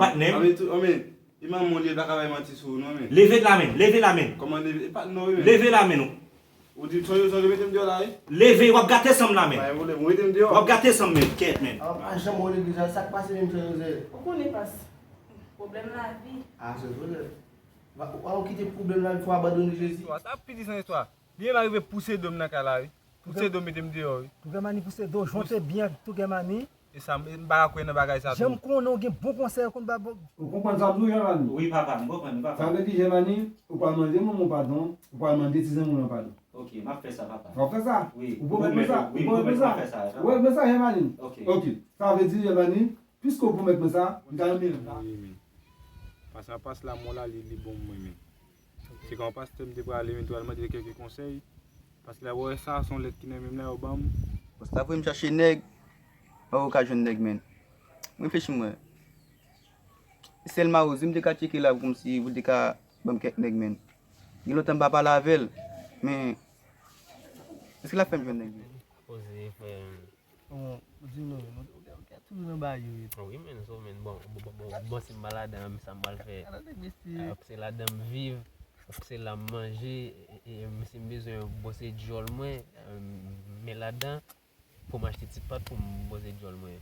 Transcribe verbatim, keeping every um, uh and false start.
Patnè m. Anmen tou, anmen. E manman w li pa ka bay manti sou ou non men. Leve la men, leve la men. Kòman leve? E pa non wi men. Leve la men nou. Ou di sonje w sonje mete m deyò la wi. Leve, w ap gate san m la men. Pa gen pwoblèm, ou mete m deyò. W ap gate san m men, kèt men. A pa janm wè legliz la, sa k pase menm San Jozè? Ou konnen pas. Pwoblèm lavi. A San Jozè. Ou kite pwoblèm la, fò abandone Jezi. Sa ap piti san istwa. Li menm arive pouse do m nan kay la wi. Pouse do m mete m deyò wi. Tougè Mani pouse do, jwante byen ak Tougè Mani. E sa m pa ka kwè nan bagay sa tou. Jan m konnen w gen bon konsèy konn ba bon. Ou konprann sa m di w Jèmani? Wi papa, m konprann wi papa. Sa vle di Jèmani, ou pral mande manman w padon, ou pral mande ti zanmi w lan padon. Ok, m ap fè sa papa. W ap fè sa? Wi. Ou pwomèt mwen sa? Ou pwomèt mwen sa? Ou pwomèt mwen sa Jèmani? Ok. Ok, sa vle di Jèmani, piske w pwomèt mwen sa, m ta renmen sa. Wi men. Pas a pas la mò la li li bon mwen men. Se kòman pastè m te prale men te pral mande kèlke konsèy. Paske la wè sa se yon lèt ki nan men m la yo ban m. Bòs la voye m chache nèg. Mwen pa ka jwenn nèg men. M reflechi m wè. Sèl Mawozo m te ka tcheke la pou m si pou te ka ban m kèk nèg men. Gen lontan m pa pale avè l. Men èske l ap fè m jwenn nèg men? Poze frè m. Bon, ou di nou, ou gen toujou nan bagay yo wi. Wi men so men bon bon bon bon si m pa ladan sa m pral fè. Fòk se ladan m viv, fòk se la m manje, e, e, e si m bezwen bwose djòl mwen, e, men ladan pou m achte ti pat pou m bwose djòl mwen.